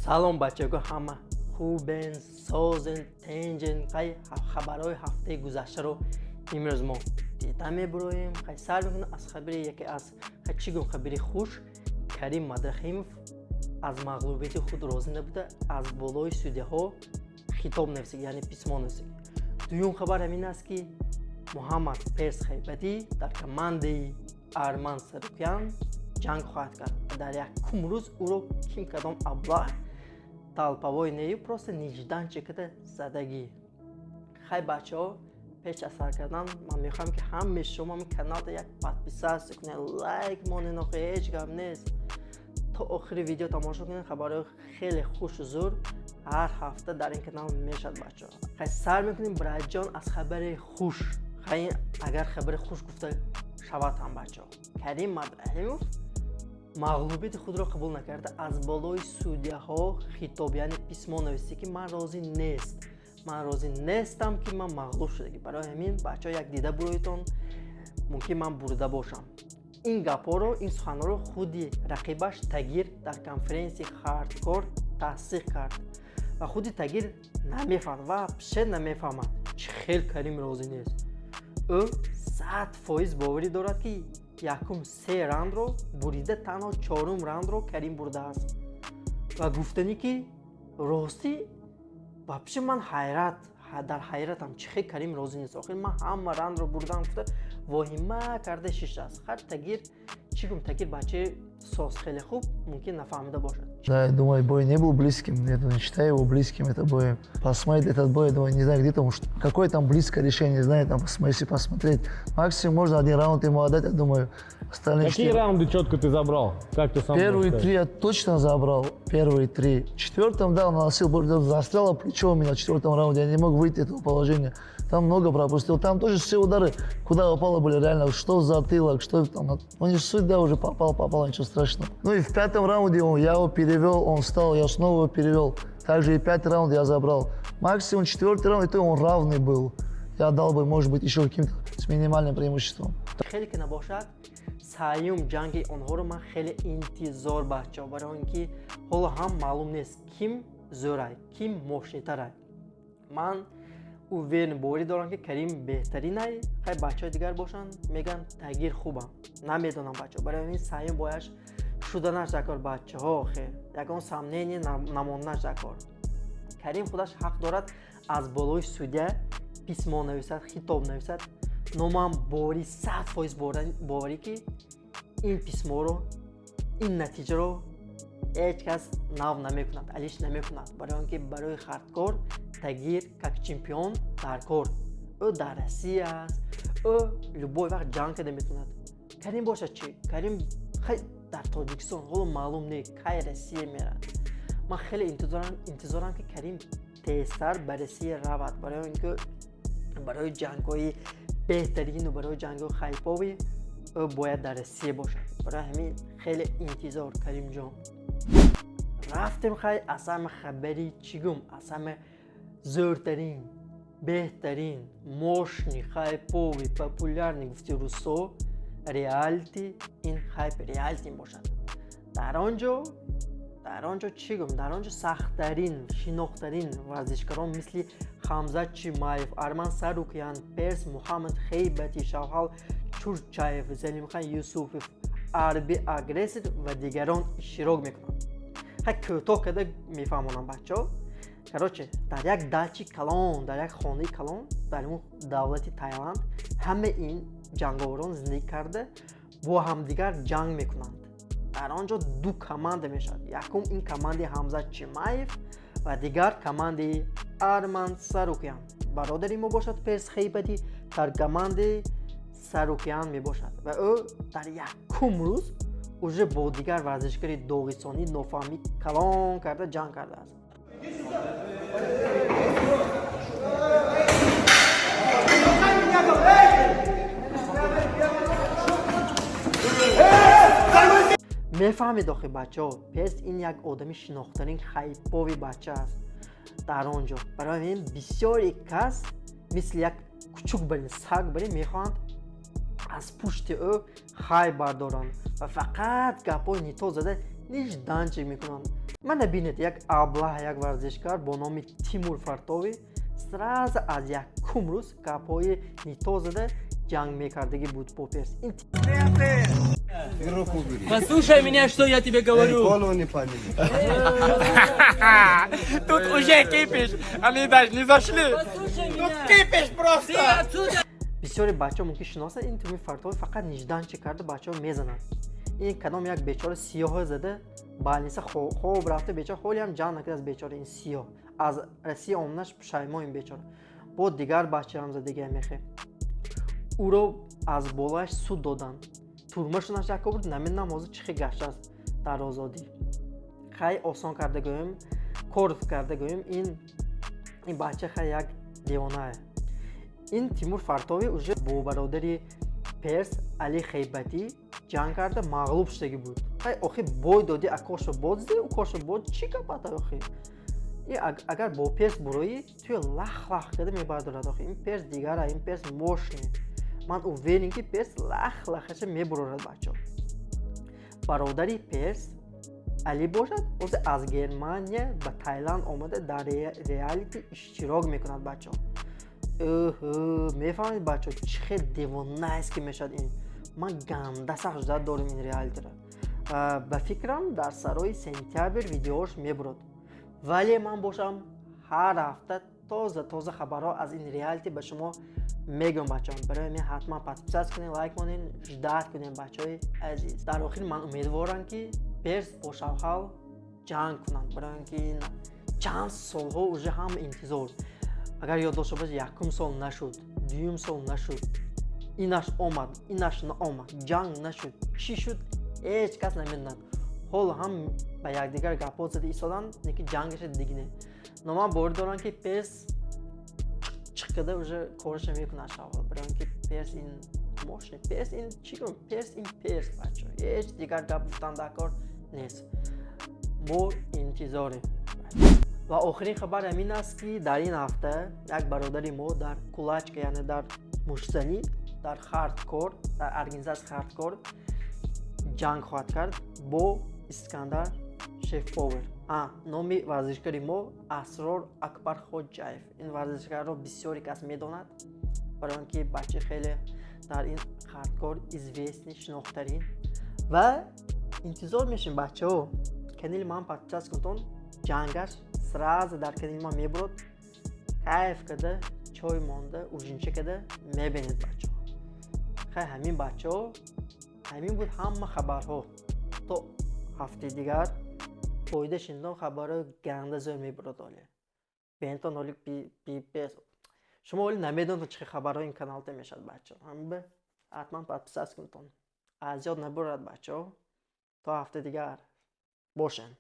Салом, бачаго, ҳама хубен, созен, тенҷен? Қай хабарҳои ҳафтаи гузаштаро имрӯз мо дида мебуроем. Қай сар мекунем аз хабари яке аз, қай чӣ гум, хабари хуш. Карим Мадрахимов аз мағлубияти худ розӣ набуда, аз болои судяҳо хитоб нависед, яъне письмо нависед. Дуюм хабар ҳамин аст, ки Муҳаммад Перс Хайбатӣ дар командаи Арман Сарукян ҷанг хоҳад кард. Дар якум рӯз ӯро ким кадом аблаҳ толповой нею, просто нежданчик када задагӣ. Хай, бачаҳо, пеш аз сар кардан ман мехоҳам, ки ҳамаи шумо ҳамин каналда як подписаться кунед, лайк монед. Охи ҳеҷ гап нест, то охири видео тамошо кунед. Хабарҳои хеле хушу зур ҳар ҳафта дар ин канал мешавад, бачаҳо. Хай, сар мекунем, братҷон, аз хабари хуш. Хай, агар хабари хуш гуфта шавад ҳам, бачаҳо, Карим Мадрахимов мағлубияти худро қабул накарда, аз болои судяҳо хитоб, яъне письмо нависед, ки ман розӣ нест, ман розӣ нестам, ки ман мағлуб шудагӣ. Барои ҳамин, бачаҳо, як дида буроитон, мумкин ман бурда бошам. Ин гапҳоро, ин суханҳоро худи рақибаш Тагир дар конференсияи Хардкор тасдиқ кард ва худи Тагир намефаҳмад, вообще намефаҳмад, чӣ хел Карим розӣ нест. Ӯ 100% боварӣ дорад, ки якум се раундро бурида, танҳо чорум раундро Карим бурдааст. Ва гуфтанӣ, ки ростӣ, вообще ман ҳайрат, дар ҳайратам, чӣ хел Карим розӣ нест. Охир ман ҳама раундро бурдам гуфта, воҳима карда шиштааст. Хар, Тагир чӣ гум, Тагир бачаи соз, хеле хуб мумкин нафаҳмида бошад. Да, я думаю, бой не был близким. Я не считаю его близким, это бой. Посмотреть этот бой, я думаю, не знаю, где там, какое там близкое решение, не знаю, там, если посмотреть. Максимум можно один раунд ему отдать, я думаю. Остальные Какие четыре- раунды четко ты забрал? Как ты сам Первые можешь три я точно забрал, первые три. В четвертом, да, он наносил, застряло плечо у меня в четвертом раунде, я не мог выйти из этого положения. Там много пропустил. Там тоже все удары, куда попало, были реально, что в затылок, что там. Ну не суть, да, уже попал, попал, ничего страшного. Ну и в пятом раунде я его перевел, он встал, я снова его перевел. Также и пятый раунд я забрал. Максимум четвертый раунд, и то он равный был. Я дал бы, может быть, еще каким-то с минимальным преимуществом. Хеле ки набошад, сеюм ҷанги онҳоро ман хеле интизор, бачаҳо, барои он ки ҳоло ҳам маълум нест, ким зӯрай, ким мощныйтарай. Ман уверен, боварӣ дорам, ки Карим беҳтаринай. Хай, бачаҳои дигар бошанд, мегӯянд, Тагир хубам, намедонам, бачаҳо. Барои ҳамин сеюм бояш шуданаш даркор, бачаҳо. Охир ягон сомнение намонданаш даркор. Карим худаш ҳақ дорад аз болои судя письмо нависад, хитоб нависад, но ман боварӣ, 100% боварӣ, ки ин письморо, ин натиҷаро ҳеҷ кас нав намекунад, алиш намекунад, барои он ки барои Хардкор Тагир как чемпион дар кор. Ӯ дар Россия аст, ӯ любой вақт ҷанг карда метавонад. Карим бошад чӣ? Карим хай дар Тоҷикистон, ҳоло маълум не, кай Россия мерад. Ман хеле интизорам, ки Карим тезтар ба Россия равад, барои он ки барои ҷангҳои беҳтарину барои ҷангҳои хайповый ӯ бояд дар Россия бошад. Барои ҳамин хеле интизор, Каримҷон. Рафтем, хай, аз ҳама хабари чӣ гум, аз ҳама зӯртарин, беҳтарин, мощный, хайповый, популярный гуфти русо реалити. Ин хайп реалити бошад. Дар он ҷо чӣ гум, дар он ҷо сахттарин, шинохтарин варзишгарон, мисли Хамзат Чимаев, Арман Сарукян, Перс Муҳаммад Хейбати, Шавҳал Чурчаев, Залимхан Юсуфов, Арби Агрессор ва дигарон иштирок мекунанд. Хай, кӯтоҳ карда мефаҳмонам, бачаҳо. Короче, дар як дачи калон, дар як хонаи калон дар он давлати Таиланд ҳама ин ҷанговарон зиндагӣ карда, бо ҳамдигар ҷанг мекунанд. Дар он ҷо ду команда мешавад: якум ин командаи Ҳамзат Чимаев ва дигар командаи Арман Сарукян. Бародари мо бошад, Перс Хейбати, дар командаи Сарукян мебошад ва ӯ дар якум рӯз уже бо дигар варзишгари доғистонӣ нофаҳмӣ калон карда ҷанг кардааст. Мефаҳмед охи, бачаҳо, Перс ин як одами шинохтарин, хайповый бача аст дар он ҷо. Барои ҳамин бисёре кас мисли як кучук барин, саг барин мехоҳанд аз пушти ӯ хай бардоранд ва фақат гапҳои не то зада. Нежданчик мекунанд. Мана бинед, як аблаҳ, як варзишгар бо номи Тимур Фартовӣ сразу аз якум рӯз гапҳои нито зада ҷанг мекардагӣ буд бо Перс. Ин Руку убери. Послушай меня, что я тебе говорю. Голову не поменяй. Тут уже кипиш. Они даже не зашли. Послушай Тут меня. кипиш просто. Ты отсюда. Бисёри бачаҳо мумкин шиносанд. Ин Тимур Фартовӣ фақат нежданчик карда, бачаҳо мезананд. Ин кадом як бечора сиёҳо зада, больница хоб рафта бечора, ҳолиам ҷанг накардааст бечора. Ин сиёҳ аз Россия омадаш, пушаймо ин бечора. Бо дигар бачаам задагия мехе, ӯро аз болояш суд доданд, турма шунаш яко бурд. Намедонам, ҳозир чӣ хел гаштааст дар озодӣ. Хай, осон карда гӯем, кор карда гӯем, ин бача хай як девонае. Ин Тимур Фартовӣ уже бо бародари Перс Али Хейбатӣ ҷанг карда, мағлуб шудагӣ буд. Хай, охи бой доди, акошо бод зиди, укошо бод, чӣ гапата охи? И агар бо Перс буроӣ, туя лах лах карда мебардорад. Охи ин Перс дигара, ин Перс мощный. Ман уверен, ки Перс лах лахаша мебурорад, бачо. Бародари Перс Али бошад, ҳозир аз Германия ба Таиланд омада, дар реалити иштирок мекунад, бачо. Оҳ, мефаҳмед, бачо, чӣ хел девонааст ки мешавад ин. Ман ганда сахт ждать дорем ин реалитиро. Ба фикрам, дар сарои сентябр видеош мебурад, вале ман бошам, ҳар ҳафта тоза тоза хабарҳо аз ин реалити ба шумо мегӯям, бачаҳо. Барои ҳамин ҳатман подписаться кунед, лайк монед, ждать кунем, бачаҳои азиз. Дар охир ман умедворам, ки Перс бо Шавҳал ҷанг кунанд, барои он ки ин чанд солҳо уже ҳама интизор. Агар ёд дошта бошед, якум сол нашуд, дуюм сол нашуд, инаш омад, инаш наомад, ҷанг нашуд. Чӣ шуд, ҳеҷ кас намедонад. Ҳоло ҳам ба якдигар гапҳо зада истоданд, лекин ҷангаша дигне. Но ман боварӣ дорам, ки Перс чиқкада уже кораша мекунад Шавҳал, барои он ки Перс ин мощный, Перс ин чӣ гӯям, Перс ин Перс, бачо, ҳеҷ дигар гап гуфтан дар кор нест. Мо интизорем. Ва охирин хабар ҳамин аст, ки дар ин ҳафта як бародари мо дар кулачка, яъне дар муштзанӣ, дар хардкор, дар организатсия хардкор ҷанг хоҳад кард бо Искандар Шефповер. Номи варзишгари мо Асрор Акбархоҷаев. Ин варзишгарро бисёре кас медонад, барои он ки бача хеле дар ин хардкор известный, шинохтарин. Ва интизор мешем, бачаҳо, канали ман подписаться кунтон, ҷангаш сразу дар канали ман мебурад. Кайф када, чой монда, ужинча када мебинед, бачаҳо. Хай, ҳамин, бачаҳо, ҳамин буд ҳама хабарҳо. То ҳафтаи дигар фоида шиндон, хабарҳои ганда зӯр мебурад. Оле бентон, оли пипес, шумо оли намедонед, чӣ хабарҳо ин каналта мешавад, бачаҳо. Ҳамба ҳатман подписаться кунтон, аз ёд набурад, бачаҳо. То ҳафтаи дигар бошен.